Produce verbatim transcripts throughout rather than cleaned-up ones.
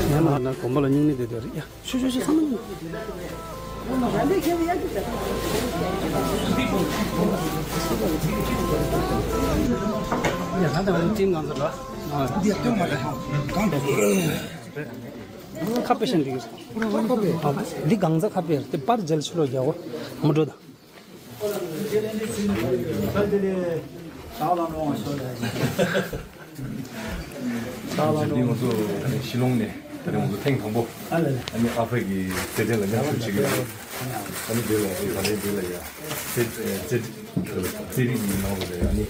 ང་ན་དགོན་པ་ལ་སྨྱུང་གནས་དེ་དེ་རེད་ཡ། ཤོད་ཤོད་ཤོད་ཚང་མ་ཉོན། ཡ་ད་ད་ང་ཚོ་ཊིམ་གང་ཚོ་ར། ཁ་པེ་ཤན་འདི་འདི་གང་ཚ་ཁ་པེ་དེ་པར་འཇལ་ཕྱི་ལོགས་རྒྱག་གོ་མ་འགྲོ་ད། ད་ལ་ནོ་ཤོ་ལ། ད་ལ་ནོ། ང་ཚོ་ད་ནི་ཤི་ལོང་ནས་ད་ནི་ང་ཚོ་ཐེངས་དང་པོ་ཨ་ལ་ལ། ཨ་ནི་ཨ་ཕ་གི་རྩེད་འགྲན་ལ་མཉམ་ཞུགས་བྱེད་ཀྱི་ཡོད། ཨ་ནི་འདི་ལ་ཡ་ད་ནི་འདི་ལ་ཡ་རྩེད་རྩེད་རྩེད་རིགས་ཀྱི་ནང་ལ་ཡ་ཨ་ནི་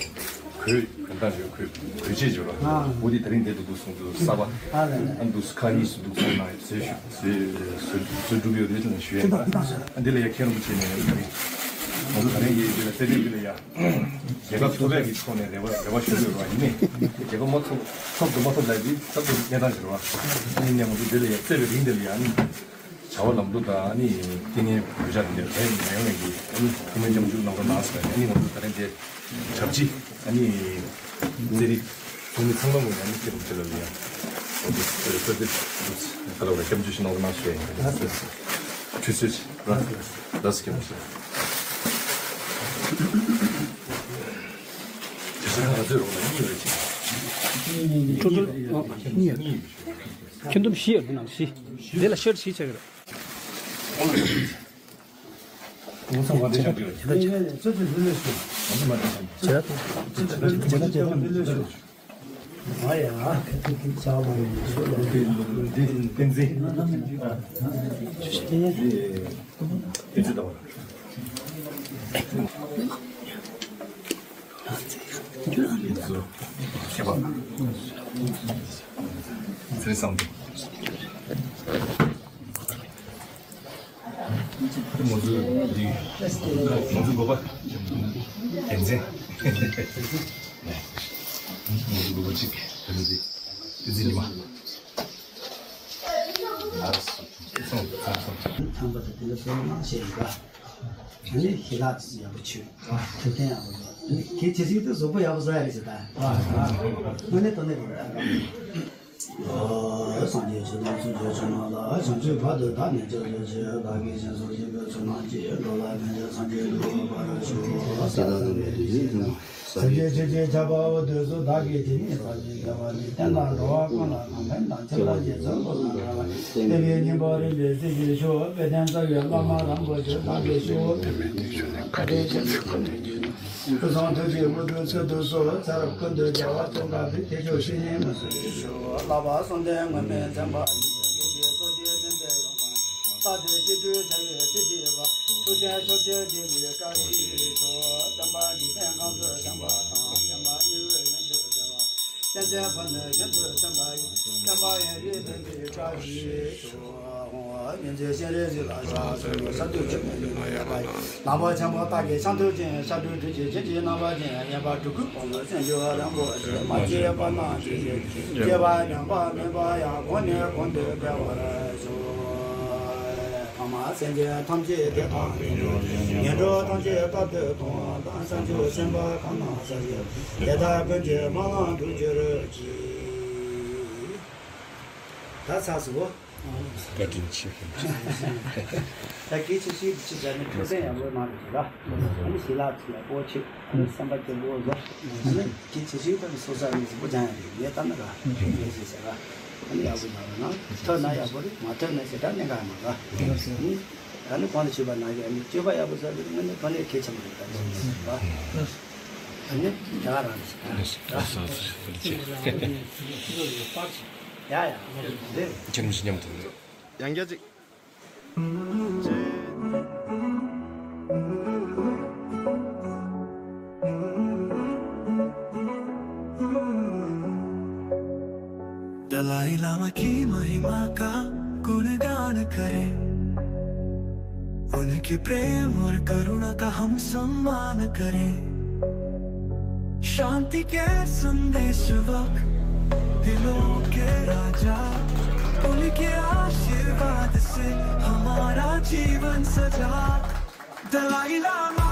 གོས་གོན་སྟངས་ཡོད། གོས་གོས་ཆས་བྱོས་ར། འོ་དེ་ད་རིང་འདི་འདུག་འདུག་སོང་འདུག་གསར་པ་ཨ་ལ་ལ། ཨ་འདུག་ཁ་གཉིས་སུ་འདུག་སོང་ན་བཟོས་ཞུ། བཟོས་བཟོས་བཟོས་འགྲུབ་ཡོད་རེད་ལ་ཞུ་ཡ། ཨ་འདི་ལ་ཡ་མཁན་རིན་པོ་ཆེ་ནས་ང་ཚོ་ད་རིང་གི་འདི་ལ་རྩེད་འགྲན་འདི་ལ་ཡ་རྒྱལ་ཁ་ཐོབ་པའི་གི་ཐོག་ནས་རེ་བ་རེ་བ་ཞུ་དགོས་རེད་བ། ཡིན་ནའི་རྒྱལ་ཁ་མ་ཐོབ་ཐོབ་དང་མ་ཐོབ་ལ་འདི་ཐབས་ཀྱི་གནས་སྟངས་ཞིག་རེད་བ། ཡིན་ནའི་ང་ཚོ་འདི་ལ་ཡ་རྩེད་པའི་རིང་འདི་ལ་ཡ་ནི་བྱ་བ་ལམ་འགྲོ་དང་ནི་བསྟི་གནས་བོད་ཇ་འདི་འདྲ་གང་ཡང་མེད་ཡོང་ནས་ཀྱི་ནི་ཐུགས་སྨོན་སྐྱབས་འཇུག་གནང་རོགས་གནང་ཟེར་ནས་ནི་ང་ཚོ་ད་རིང་འདི་ཞབས་ཕྱི་ཨ་ནི་རྩེད་རིགས་ཚོགས་མི་ཚང་མ་ངོས་ནས་ཨ་ནི་སྐྱབས་འཇུག་ལ་ལ་ཡ་ང་ཚོ་རྩེད་རྩེད་རྩེད་རྩེད་ཁ་ལ་བ་སྐྱབས་འཇུག་ཞིག་གནང་རོགས་གནང་ཞུ་ཡ་ཡིན། ཁྲུས་གསོལ་ར་ལགས་སོ། སྐྱབས་འཇུག་ཁྲུས་གསོལ་ཁ་ལ་རྩོད་རོགས་ལ་གཉིས་ཡོད་ཅིང་། ཁྲུས་གསོལ་གཉིས་ཡོད། ཁྱོན་བསྡོམས་བཞི་ཡོད། འདི་ནང་བཞི། འདི་ལ་ཤར་བཞི་ཆགས་ཀྱི་རེད། ང་ཚོའི་འདི་ང་ཚོའི་འགོ་པ་རྒྱལ་མཚན། ང་ཚོའི་འགོ་པ་གཅིག་རྒྱལ་མཚན་བསྟན་འཛིན་ཉི་མ། སོང་སོང་སོང་། ཐང་པ་དང་དེ་ལ་སོང་ན་ཞེས་འགའ། ཨ་ནི་ཞི་ལྷག་ཡག་པོ་བྱོས། ཐུབ་བསྟན་ཡག་པོ་བྱོས། ཨ་ནི་ཁྱེད་བྱེད་ཤེས་དུས་གཟུགས་པོ་ཡག་པོ་བཟོ་ཡ་རེད་ཟེར་ད། དངོས་གནས་དོན་གནས་རེད། སངས་རྒྱས་ཆོས་དང་ཚུལ་གྱི་ཕྱོགས་རྣམས་ལ། བྱང་ཆུབ་བར་དུ་བདག་ནི་སྐྱབས་སུ་མཆི། བདག་གིས་སྦྱིན་སོགས་བགྱིས་པའི་ཚོགས་རྣམས་ཀྱིས། འགྲོ་ལ་ཕན་ཕྱིར་སངས་རྒྱས་འགྲུབ་པར་ཤོག། སངས་རྒྱས་ཆོས་ཀྱི་ཆར་པ་འོད་ཟེར་ཚོགས། བདག་གིས་དེང་ནས་ས་གཞི་བསྐལ་པ་ནས། བསྟན་དང་འགྲོ་བ་ཀུན་ལ་གང་ཕན་དང་། ཚེ་ཐར་རྗེས་བཟུང་བསླབ་པའི་བཀའ། བསྟན་པའི་སྙིང་པོ་རིམ་པས་གསལ་བྱེད་ཤོག། དཔལ་ལྡན་རྩ་བའི་བླ་མ་རིན་པོ་ཆེ་རྣམས་ཀྱིས་ཤོག། ཕུན་སུམ་ཚོགས་པའི་དབུ་སྟོད་ཚུལ་དུ་གསོལ། ཚེ་རབས་ཀུན་ཏུ་རྒྱལ་བ་ཙོང་ཁ་པའི། དེ་མཆོག་བཤེས་གཉེན་མངོན་སུམ་དུ་ཤོག། བསླབ་པ་གསུམ་ལྡན་དངོས་མེད་མཚན་པ་ཡི། དགེ་བའི་ཚོགས་ཀྱི་སྨིན་པའི་ཡོན་ཏན། རྟག་ཏུ་གཅིག་བསྡུས་བྱ་བའི་ཚུལ་བསྟན་པ། ཐུབ་བསྟན་ཕྱོགས་བཅུར་རྒྱས་པའི་བཀྲ་ཤིས་ཤོག། བསྟན་པ་འཇིག་རྟེན་གང་དུ་བྱོན་པ་དང་། བསྟན་པ་མི་འོས་མཉམ་དུ་བརྩེ་བ། བསྟན་འཛིན་ཕོ་མོ་མཉམ་དུ་བྱོན་པ་ཡི། བསྟན་པ་ཡུན་རིང་བརྟན་པའི་བཀྲ་ཤིས་ཤོག། ཉིན་མཚན་ཤེས་རིག་གཟི་ལ་ཕྱག་འཚལ་ལོ། ཤར་དུས་ཆུ་མོ་ཉི་མ་ཡོད་པ་ཡི། ནག་པོ་ཆེན་པོ་སྟག་གི་ཤམ་ཐབས་ཅན། ཤར་གྲུ་དྲུག་ཅུའི་རྒྱན་གྱིས་བརྣག་པ་ཅན། གཡས་པ་གྲུ་གུ་བུ་མོ་སེང་གེ་རིན་པོ་ཆེ། མ་སྐྱེས་པ་རྣམས་ཀྱི་ཞལ་གྱིས། སྐྱེས་པ་ཉམས་པ་མེད་པ་ཡང་། གོང་ནས་གོང་དུ་འཕེལ་བར་ཤོག། ཐ་མ་སེམས་ཅན་ཐམས་ཅད་བདེ་དང་ལྷན་ཅིག་ངན་འགྲོ་ཐམས་ཅད་རྟག་ཏུ་སྟོངས་པ་དང་། བྱང་ཆུབ་སེམས་དཔའ་གང་རྣམས་ས་གཞི་དེ་དག་ཀུན་གྱི་མ་ལང་སྒྲུབ་གྱུར་ཅིག། ད་ཚར་སོང་། བཀའ་དྲིན་ཆེ། ད་སྐད་ཆ་ཤིག་ཅིག་བྱས་ནས་ཁྲོ་སེང་ཡག་པོ་གནང་རེད་ལ། ཨ་ནི་ཞི་ལྷག་ཅིག་ཡག་པོ་ཆེ། ཨ་ནི་སེམས་པ་སྐྱིད་པོ་བཟོ། ཨ་ནི་སྐད་ཆ་ཤིག་ད་ནི་སོ་སོ་ཨ་ནི་གཟིགས་པོ་སྦྱང་ཡ་རེད། ངས་ལྟ་ན་ར་ངས་ཞིག་ཟེར་ར། ཨ་ནི་ཡག་པོ་ཡག་པོ་གནང་། ཐོས་ན་ཡག་པོ་རེད། མ་ཐོས་ན་ཞེ་དྲག་གནད་འགག་མ་རེད། ཨ་ནི་ཨ་ནི་གོང་དུ་ཞུས་པ་ནང་བཞིན་ཨ་ནི་སྤྱོད་པ་ཡག་པོ་བཟོ་རེད། ཨ་ནི་དངོས་གནས་གལ་ཆེན་པོ་རེད། ད་ཞིག་ཟེར་ར། ཨ་ནི་དེ་ག་རང་རེད། ཡ་ཡ། རེད། ཁྱེད་རང་ཚོ་མཉམ་དུ། ཡང་བསྐྱར་ཅིག། दलाई लामा की महिमा का गुणगान करें, उनके प्रेम और करुणा का हम सम्मान करें। शांति के संदेशवाहक, दिलों के राजा, उनके आशीर्वाद से हमारा जीवन सजा। दलाई लामा,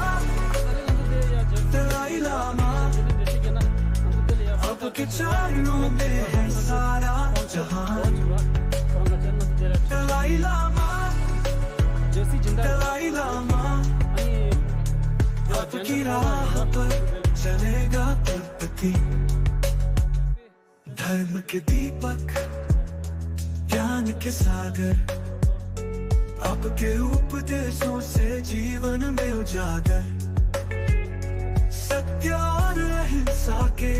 के चरणों में है सारा जहां। दलाई लामा, दलाई लामा, आपकी राह पर चलेगा तिब्बती। धर्म के दीपक, ज्ञान के सागर, आपके उपदेशों से जीवन में उजागर। सत्य और अहिंसा के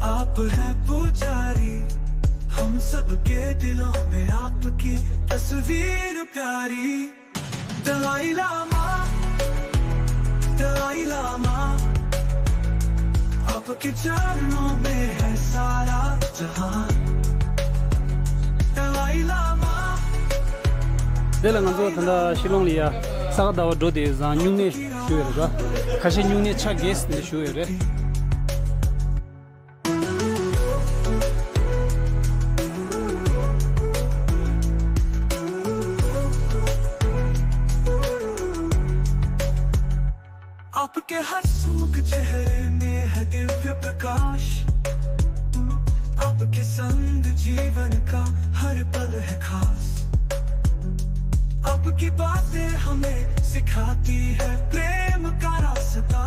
आप हैं पुजारी, हम सबके दिलों में आपकी तस्वीर प्यारी। दलाई लामा, दलाई लामा, आपके चरणों में है सारा जहां। दलाई लामा। དེ་ལ་ང་ཚོ་ད་ལྟ་ཤི་ལོང་ལ་ཡ་ས་ག་ཟླ་བ་འགྲོ་དེ་བཟང་སྨྱུང་གནས་ཞུ་ཡོད་རེད་པ། ཁ་ཤས་སྨྱུང་གནས་ཆ་རྒྱས་དེ་ཞུ་ཡོད་རེད། आपके हर सूख चेहरे में है दिव्य प्रकाश। आपके संग जीवन का हर पल है खास। आपकी बातें हमें सिखाती है प्रेम का रास्ता।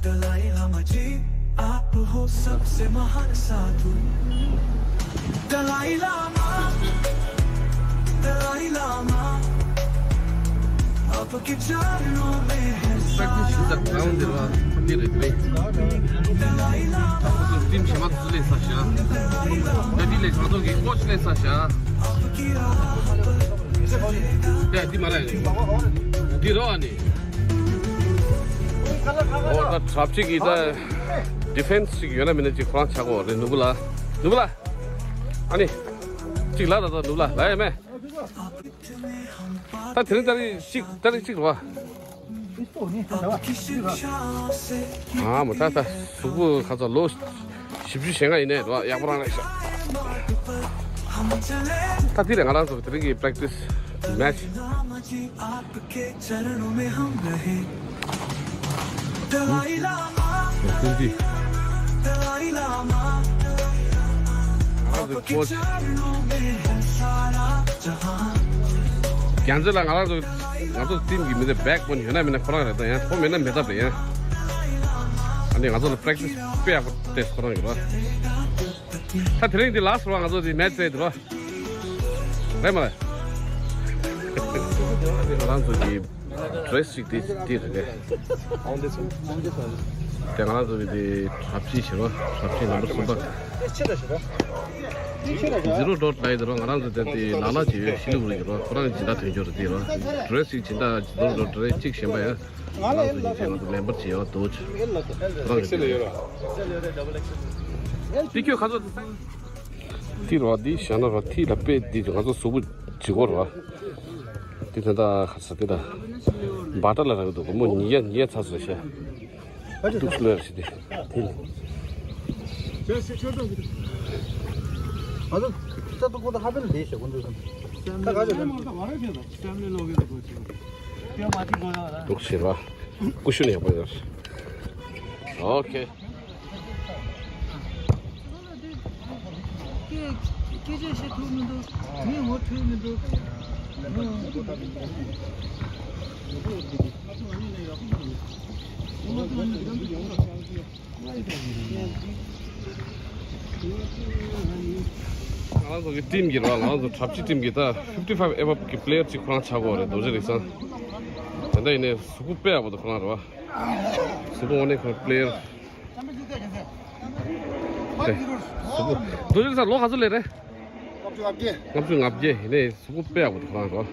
दलाई लामा जी, आप हो सबसे महान साधु। दलाई लामा, दलाई लामा, आपके चरणों में है सारा। འདི་རེད་རེད། ད་ཁོ་ཚོ་ཊིམ་གཞན་པ་དེ་ཚོ་སླེབས་ཚར་ཤག་ད་འདི་ལས་ང་ཚོ་གི་ཀོ་ཆི་སླེབས་ཚར་ཤག་ད་འདི་མ་རེད། འདི་རོ་ཨ་ནི། ཨོ་ད་གྲབས་ཅིག་གི་ད་ཌི་ཕེན་སི་ཅིག་ཡོད་ན་མེད་ན་ཅིག་ཁོ་རང་ཆགས་གོ་རེད། ནུ་བུ་ལ། ནུ་བུ་ལ། ཨ་ནི། ཅིག་ལ་ད་ད་ནུ་བུ་ལ་ལ་ཡ་མེ། ད་དེ་རིང་ཏ་རིག་གཅིག་ཏ་རིག་གཅིག་རེད་པ། ཨ་མ་ད་ད་གཟུགས་པོ་ཁ་ཚ་ལོ་བཞི་བཅུ་ཞེ་ལྔ་ཡིན་ནའི་རེད་པ། ཡག་པོ་རང་རེད་ཤག་ད་དེ་རེད་ང་རང་ཚོ་དེ་རིང་གི་པེ་རེག་ཊི་སི་མེ་ཆི། རྒྱལ་མཚན་ལ་ང་རང་ཚོ་ང་ཚོ་ཊིམ་གྱི་མི་དེ་བེག་བོན་ཡོད་ན་མེད་ན་ཁོ་རང་རེད། ད་ཡང་ཁོ་མེད་ན་མེད་ཐབས་རེད། ཡང་ཨ་ནི་ང་ཚོ་ལ་པེ་རེག་ཊི་སི་དཔེ་ཡག་པོ་སྤྲད་ཁོ་རང་ཡོད་ར། ད་དེ་རིང་འདི་ལ་སོ་ང་ཚོ་འདི་མེ་ཆི་རེད་དེ་ར། རེད་མ་རེད། ང་རང་ཚོ་གི་ཌི་རེ་སི་ཅིག་དེ་དེ་རེད་པས། དེ་ང་རང་ཚོ་གི་དེ་གྲབས་ཅིག་བྱེད་རོགས། གྲབས་ཅིག་ནམ་བར་གསུམ་པ། ཛི་རོ་ཌོཊ་ལ་ཡི་དེ་རོགས། ང་རང་ཚོ་དེ་དེ་ལ་ལ་བྱེད་ཡོད་ཤི་ལི་གུ་རི་གི་རོགས། ཁོ་རང་གི་སྦྱིན་བདག་དོན་གཅོད་རེད་དེ་རོགས། ཌི་རེ་སི་ཅིག་སྦྱིན་བདག་ཛི་རོ་ཌོཊ་རེད། གཅིག་གཞན་པ་ཡང་ང་རང་ཚོ་གི་དེ་ང་ཚོ་མེམ་བར་བྱེད་ཡོད་དོ། ཁོ་རང་གི་དེ་དེ་ཁྱོད་ག་ཚོད། དེ་རོ་འདི་བཞག་ན་རོ་ཐིག་ལ་དཔེ་འདི་ང་ཚོ་གཟུགས་པོ་ལྗིད་ཁོག་རོ། དེ་ད་ལྟ་ཁ་ས་དེ་ད་འབའ་ཊ་ལ་རག་འདུག་གོ་མོ་ཉི་ཡ་ཉི་ཡ་ཚ་སོ་ཤ། ཏུག་སློ་ཡར་ཞིག་དེ་དེ་ལ། ཏུག་ཤེས་ར། ཀུ་ཤུ་ནས་ཡག་པོ་ཡོད། ཨོ་ཁེ། སྐད་སྐད་ཆ་བཤད་ཐུབ་མི་འདུག་ངས་ངོ་འཕྲོད་མི་འདུག་ང་རང་ཚོ་གི་ཊིམ་གྱི་ར། ང་རང་ཚོ་གྲབས་ཅི་ཊིམ་གྱི་ད་ཕིབ་ཊི་ཕའིབ་ཨེབ་ཨབ་གི་པི་ལེ་ཡར་གཅིག་ཁོ་རང་ཆགས་ཀྱི་ཡོད་རེད། རྡོ་རྗེ་རིགས་བཟང་། དེ་འདྲ་ཡིན་ནའི་གཟུགས་པོ་དཔེ་ཡག་པོ་འདུག་ཁོ་རང་ར། གཟུགས་པོ་དངོས་གནས་ཁོ་པི་ལེ་ཡར། དེ། གཟུགས་པོ། རྡོ་རྗེ་རིགས་བཟང་ལོ་ག་ཚོད་སླེབས་རེད། ལྔ་བཅུ་ང་བརྒྱད། ལྔ་བཅུ་ང་བརྒྱད་ཡིན་ནའི་གཟུགས་པོ་དཔེ་ཡག་པོ་འདུག་ཁོ་རང་ར།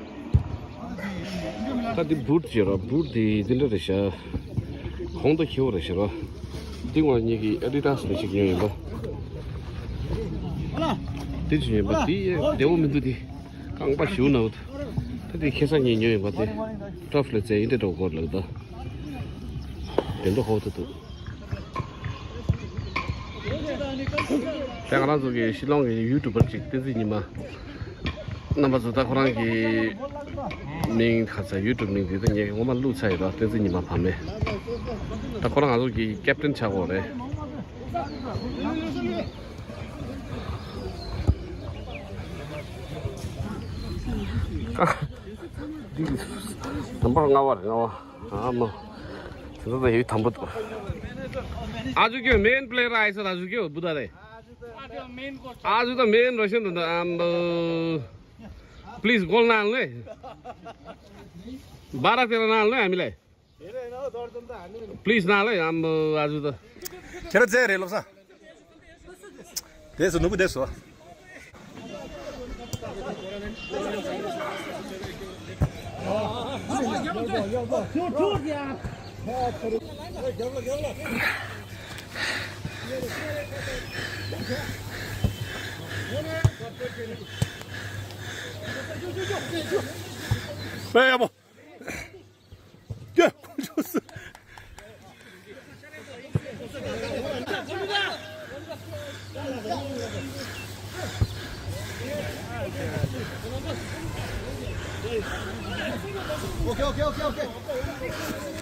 ད་འདི་བུ་ཊི་བྱེད་ར། བུ་ཊི་འདི་འདི་འདྲ་རེད་ཤག་གོང་དུ་འཁྱེར་བ་རེད་ཤག་ར། འདི་ངོ་ཉིད་ཀྱི་ཨེ་ཌི་ཌ་སི་ནས་ཞིག་ཉོས་ཡིན་པ། འདི་ཅི་ཉོས་པ། འདི་བདེ་བོ་མི་འདུག་འདི་རྐང་པ་ཞིའུ་ན་འུ་ཐུ། ད་འདི་ཁེ་ས་ཉིད་ཉོས་ཡིན་པ། འདི་ཊར་ཕི་ལ་རྩེ་ཡིན་འདྲ་འགྲོ་གོ་ལགས། ད་དེ་འདྲ་ཧོ་ཐུ་འདུག་དེ་ང་རང་ཚོ་གི་ཤི་ལོང་གི་ཡུ་ཊུབ་པར་ཅིག་བསྟན་འཛིན་ཉི་མ། རྣམ་པ་ཚོ་ད་ཁོ་རང་གི་མིང་ཁ་ཚ་ཡུ་ཊུབ་མིང་དེ་ད་ངས་ངོ་མ་བླུགས་ཚར་ཡོད་ར། བསྟན་འཛིན་ཉི་མ་བར་མེད། ད་ཁོ་རང་ང་ཚོ་གི་ཀེབ་ཊན་ཆགས་ཡོད་རེད། འདི་ནམ་བར་ལྔ་བ་རེད། ལྔ་བ། ཨ་མ། དེ་ཚོ་ད་ཡོད་དམ་པོ་འདུག་ཨ་ཇུ་ཀྱོ་མེན་པི་ལེ་ཡར་ཨ་ས་ད་ཨ་ཇུ་ཀྱོ་བུ་ད་རེད། ཨ་ཇུ་ད་མེན་རོ་ཤན་ད་ཨམ་པོ། པི་ལིས་གོལ་ནང་ལེ། བ་ར་དེ་ར་ནང་ལེ་ཨ་མི་ལེ། པི་ལིས་ནང་ལེ་ཨམ་པོ་ཨ་ཇུ་ད། ཁྱེད་ར་རྩེ་རེད་ལོབ་ས། དེ་སུ་ནུ་བུ་དེ་སུ། ཨེ་ཡ་བོ། ཀྱེ། ཁོང་ཚོ་སུ།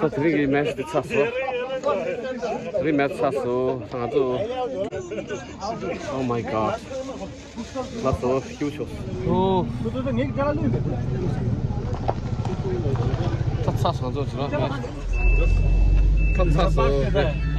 ད་དེ་རིང་གི་མེ་ཆི་དེ་ཚར་སོང་། དེ་རིང་མེ་ཆི་ཚར་སོང་། ང་ཚོ། Oh my God. ལགས་སོ། སྐྱིད་པོ་ཤོག་ཨོ། ད་ཚར་སོང་། ཚར་སོང་། ཚར་སོང་།